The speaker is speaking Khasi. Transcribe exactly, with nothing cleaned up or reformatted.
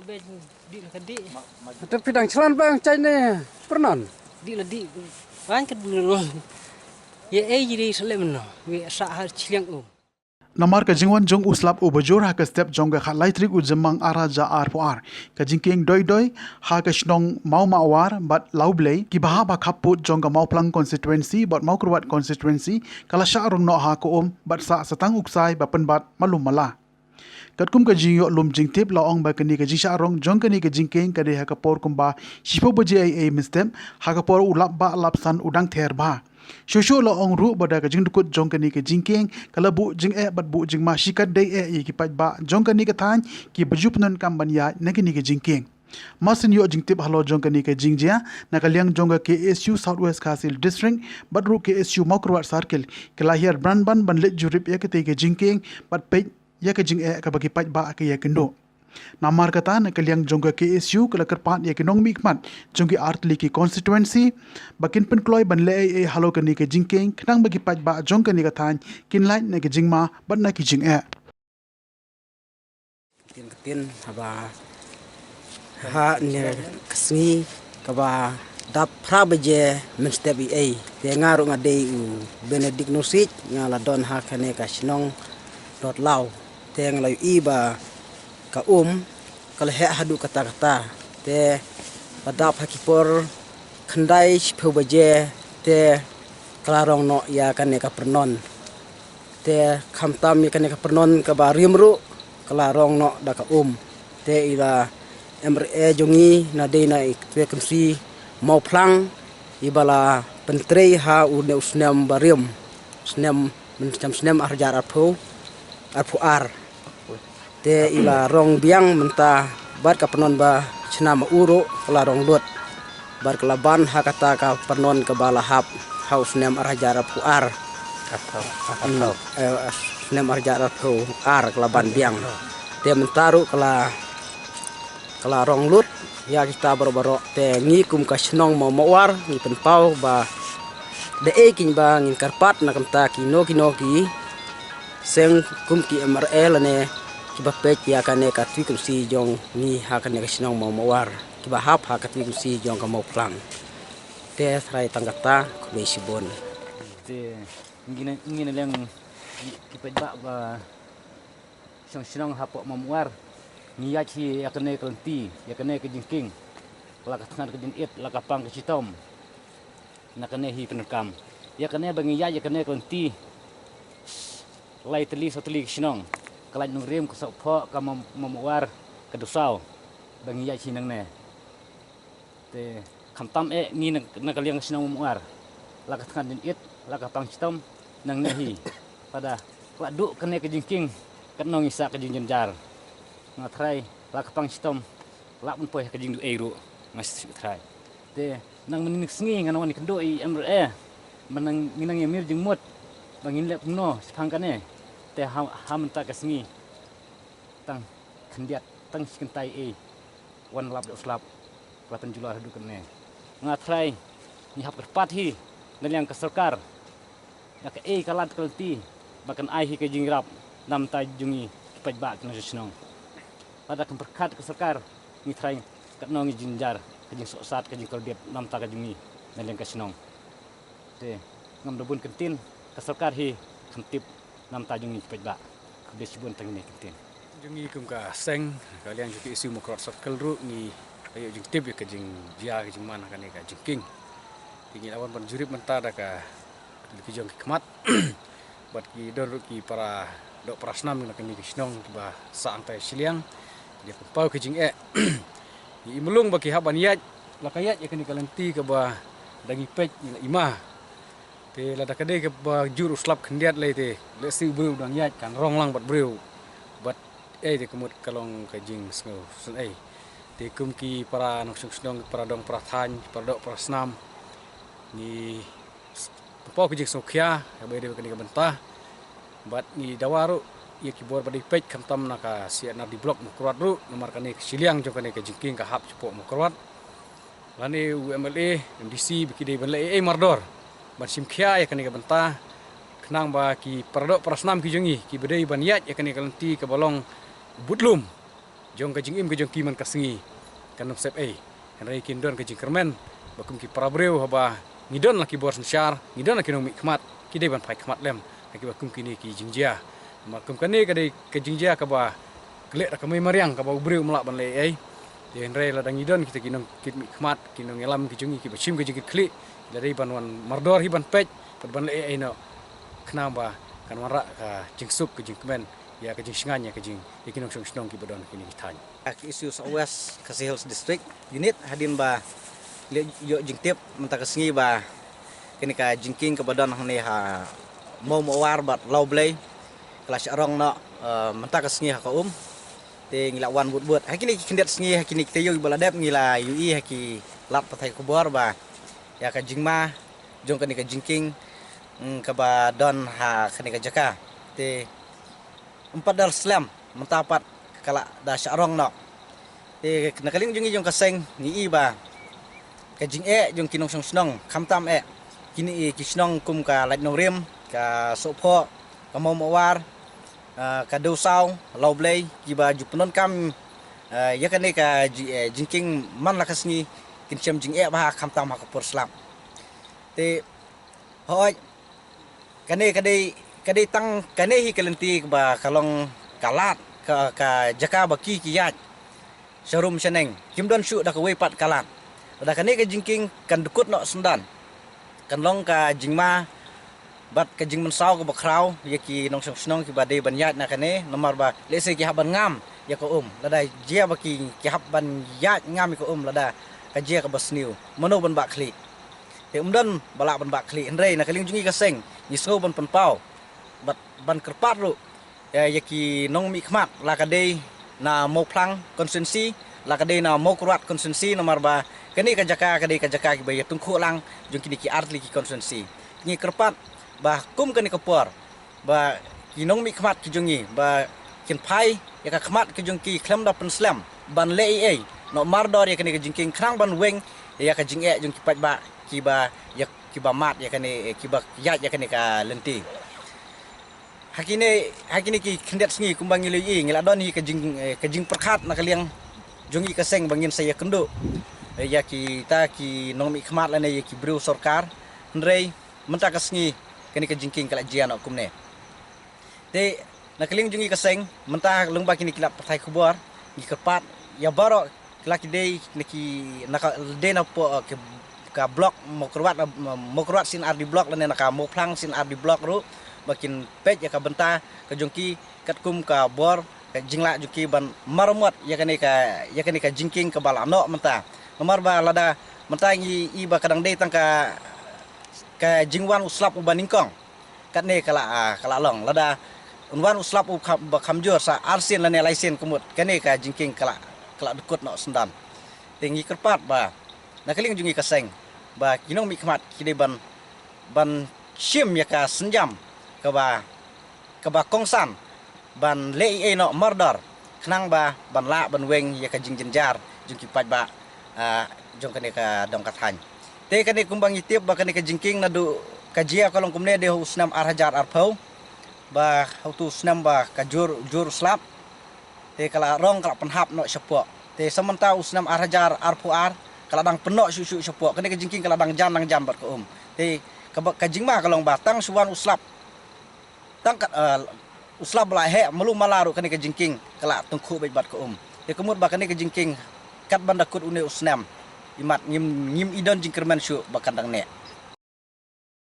Te phi dang shlur bang chai ne pyrnon. Di la di. Wan ka dulu. Ye ei jiri sele meno. Wi sa har chiliang um. Namar ka jingwan jong u slap uba jur ha ka step jong ka khatlai tarik u Jymmang ar hajar arphew ar, ka jingkieng doi doi ha ka shnong Mawmawar bad Lawblei kiba hap ha khappud jong ka Mawphlang constituency bad Mawkyrwat constituency ka la shah rong noh ha ka um bad sah sa tang u ksai ba pynbat malum mala. Katkum ka jingïoh lum jingtip la ong ba kane ka jingshah rong jong kane ka jingkieng ka dei ha ka por kumba shiphew baje ei ei mynstep, ha ka por u lap bah lap san u dang ther bha. Shuh shuh la ong ruh ba da ka jingdukut jong kane ka jingkieng ka la buh jingeh bad buh jingma shikatdei eh ïa ki paidbah jong kane ka thaiñ kiba ju pyndonkam ban ïaid na kane ka jingkieng. Mar shu ïoh jingtip halor jong kane ka jingjia, na ka liang jong ka K S U South West Khasi Hills District bad ruh K S U Mawkyrwat Circle ki la hiar bran ban ban leit jurip ïa katei ka jingkieng bad peit ïa ka jingeh kaba ki paidbah ki ïakynduh. Namar kata, na ka liang jong ka K S U ka la kyrpad ïa ki nongmihkhmat jong ki artylli ki constituency ba kin pynkloi ban leh ei ei halor kane ka jingkieng khnang ba ki paidbah jong kane ka thaiñ kin lait na ka jingma bad na ki jingeh. Ktien ktien haba ha ne ka sngi kaba dap phra baje mynstep ei ei, te nga ruh nga dei u Benedict Nusik, nga la don ha kane ka shnong Dotlaw. Te nga la ïohi ba ka um ka la heh haduh katta katta. Te la dap ha ki por khyndai shiphew baje te ka la rong noh ïa kane ka pyrnon. Te khamtam ïa kane ka pyrnon kaba rim ruh ka la rong noh da ka um. Te i la M R A jong ngi na dei na i Kynsi Mawphlang iba la pyntrei ha une u snem ba rim, snem, mynshem snem ar hajar arphew, arphew ar. Te i la rong biang mynta bad ka pynnon ba shna ma u ruh ka la rong lut. Bad ka la ban ha kata ka pynnon kaba la hap ha u snem ar hajar arphew ar. Arphew, hmm, arphew. Eh, snem ar hajar arphew ar ka la ban biang. Te mynta ruh ka la, ka la rong lut ïa kita baroh baroh. Te ngi kum ka shnong Mawmawar ngi pynpaw ba da ei keiñ ba ngin kyrpad na ka bynta kino kino ki seng kum ki M R A lane kiba peit ïa kane ka twi kynsi jong ngi ha kane ka shnong Mawmawar, kiba hap ha ka twi kynsi jong ka Mawphlang. Te trai tang kata, khublei shibun. Te ngi na, ngi na liang ki paidbah ba shnong shnong hapoh Mawmawar ngi ïaid hi ïa kane ka lynti, ïa kane ka jingkieng. La ka thngan ka jingit, la ka pang ka shitom. Na kane hi pyndonkam ïa kane ba ngi ïaid ïa kane ka lynti. Lai tylli saw tylli ka shnong, ka Laitumkhrah, ka Sohphoh, ka Mawmawar, ka Dusaw, ba ngi ïaid hi nangne. Te khamtam eh ngi na, na ka liang ka shnong Mawmawar, la ka thngan jingit, la ka pang shitom nangne hi. Pada ka la duh kane ka jingkieng, katno ngi sah ka jingjynjar. Nga trai la ka pang shitom, la pynpoi ka jingduh ei ruh, nga sngewthuh trai. Te nang mynnin ka sngi ngan wan ïakynduh ïa i M R A ba nang, ngi nang ïamir jingmut ba ngin leh kumno shaphang kane. Te ha, ha mynta ka sngi tang khyndiat, tang shi kynta ei, wan lap da u slap, la pynjulor haduh kane. Nga trai ngi hap kyrpad hi na liang ka sorkar, da kaei ka lad ka lynti ba kan ai hi ka jingïarap na bynta jong ngi ki paidbah ki nongshong shnong. Lada kam pyrkhat ka sorkar, ngi trai katno ngi jynjar, ka jingsohsat, ka jingkordit na bynta ka jong ngi na liang ka shnong. Te ngam da bun kyntien, ka sorkar hi kam tip na bynta jong ngi ki paidbah. Khublei shibun, tang kine ki kyntien jong ngi kum ka seng, ka liang jong ka K S U Mawkyrwat Circle ruh ngi la ïoh jingtip ïa ka jingjia ka jingman ha kane ka jingkieng. Te ngi la wan ban jurip mynta da ka, ki jong ki khmat. Bad ki don ruh ki para doh para snam na kane ka shnong kiba sah hangtai shiliang. Ki dei pynpaw ka jingeh. Ngi i mulung ba ki hap ban ïaid, la ka ïaid ïa kane ka lynti kaba da ngi peit ngi la i ma. Te lada ka dei kaba jur u slap khyndiat lei te, lehse u briew u dang ïaid kan rong lang bad briew. Bad ei te ka mut ka long ka jingsngew sngewsih. Te kum ki para nongshong shnong, para dong para thaiñ, para doh para snam, ngi pynpaw ka jingsngewkhia kaba ïadei bad kane ka bynta. Bad ngi dawa ruh ïa ki bor ba dei peit khamtam na ka C and R D Block Mawkyrwat ruh, namar kane ka shiliang jong kane ka jingkieng ka hap shapoh Mawkyrwat. Lane u M L A, M D C ba ki dei ban leh ei ei mardor ban shim khia ïa kane ka bynta, khnang ba ki para doh para snam ki jong ngi kiba dei ban ïaid ïa kane ka lynti kaba long budlum, Jong ka jingim ka jong ki man ka sngi kan ym sep ei. Hynrei kin don ka jingkyrmen ba kum ki para briew haba ngi don la ki bor synshar, ngi don la ki nongmihkhmat, ki dei ban phai khmat lem ha kiba kum kine ki jingjia. Namar kum kane ka dei ka jingjia kaba khleh da ka mei mariang kaba u briew um lah ban leh ei. Te hynrei lada ngi don kita ki nongkit mihkhmat, ki nongïalam ki jong ngi kiba shim ka jingkitkhlieh, la dei ban wan mardor hi ban peit bad ban leh ei ei noh, khnang ba kan wanrah ka jingsuk ka jingkmen ïa ka jingshngaiñ ïa ka jing, ïa ki nongshong shnong kiba don ha kine ki thaiñ. Ka East South West Khasi Hills District Unit, hadien ba leh ïoh jingtip mynta ka sngi ba kane ka jingkieng kaba don hangne ha Mawmawar bad Lawblei ka la shah rong noh, eh, mynta ka sngi ha ka um. Te ngi la wan bud bud ha kine ki khyndiat sngi, ha kine ki taïew ba la dep ngi la ïohi ha ki lad pathai khubor ba ïa ka jingma jong kane ka jingkieng, mm, kaba don ha kane ka jaka. Te ym pat da slem, mynta pat ka la da shah rong noh. Te na ka liang jong ngi jong ka seng ngi i ba ka jingeh jong ki nongshong shnong, khamtam eh kine ki shnong kum ka Laitnongrim, ka Sohphoh, ka Mawmawar, ah, ka Dewsaw, Lawblei, kiba ju pyndonkam, ah, ïa kane ka ji-, eh, jingkieng man la ka sngi, kin shem jingeh bha khamtam ha ka por slap. Te hooid, kane ka dei, ka dei tang kane hi ka lynti ba ka long ka lad, ka, ka jaka ba ki ki ïaid sharum shaneng, kim don shuh da kawei pat ka lad. Lada kane ka jingkieng kan dkut noh syndon, kan long ka jingma bad ka jingmynsaw kaba khraw ïa ki nongshong shnong kiba dei ban ïaid na kane, namar ba lehse ki hap ban ngam ïa ka um. Lada jia ba ki, ki hap ban ïaid ngam ïa ka um, lada ka jia kaba sniew, mano ban bah khlieh? Te ym don ba lah ban bah khlieh, hynrei na ka liang jong ngi ka seng ngi sngew ban pynpaw bad ban kyrpad ruh, eh, ïa ki nongmihkhmat, la ka dei na Mawphlang constituency, la ka dei na Mawkyrwat constituency, namar ba kane ka jaka ka dei ka jaka kiba ïatyngkhuh lang jong kine ki artylli ki constituency. Ngi kyrpad ba kum kane ka por ba ki nongmihkhmat ki jong ngi ba kin phai ïa ka khmat ki jong ki khlem da pynslem ban leh ei ei noh, mardor ïa kane ka jingkieng khnang ban weng ïa ka jingeh jong ki paidbah kiba ïa, kiba mad ïa kane, kiba ïaid ïa kane ka lynti. Ha kine, ha kine ki khyndiat sngi kumba ngi la ïohi, ngi la don hi ka jing, eh, ka jingpyrkhat na ka liang jong ngi ka seng ba ngin sa ïakynduh, eh, ïa kita ki nongmihkhmat lane ïa ki briew sorkar. Hynrei mynta ka sngi kane ka jingkieng ka la jia noh kumne. Te na ka liang jong ngi ka seng mynta lyngba kine ki lad pathai khubor ngi kyrpad ïa baroh ki la ki dei na ki, na ka dei na po, eh, ki, ka block Mawkyrwat, eh, Mawkyrwat C and R D block lane na ka Mawphlang C and R D block ruh ba kin peit ïa ka bynta ka jong ki katkum ka bor ka jinglah jong ki ban maramot ïa kane ka, ïa kane ka jingkieng kaba la noh mynta. Namar ba lada mynta ngi i ba ka dang dei tang ka, ka jingwan u slap uba nyngkong. Katne ka la, ah, ka la long, lada un wan u slap u kham, ba kham jur sa arsien lane laisien ka mut, kane ka jingkieng ka la, ka la dkut noh syndon. Te ngi kyrpad ba na ka liang jong ngi ka seng ba ki nongmihkhmat ki dei ban, ban shim ïa ka sienjam kaba, kaba kongsan ban leh ei ei noh mardor khnang ba ban lah ban weng ïa ka jingjynjar jong ki paidbah, ah, jong kane ka dong ka thaiñ. Te kane kumba ngi tip ba kane ka jingkieng naduh ka jia ka long kumne dei ha u snem ar hajar arphew ba ha utu u snem ba ka jur, jur u slap. Te ka la rong ka la pynhap noh shapoh. Te sa mynta u snem ar hajar arphew ar ka la dang pynnoh shuh shuh shapoh. Kane ka jingkieng ka la dang jan, dang jan bad ka um. Te kaba, ka jingma ka long ba tang shu wan u slap tang kat, eh, u slap ba la heh malu mala ruh kane ka jingkieng ka la tyngkhuh beit bad ka um. Te ka mut ba kane ka jingkieng kat ban da kut une u snem, imat ngim, ngim i don jingkyrmen shuh ba kan dang neh.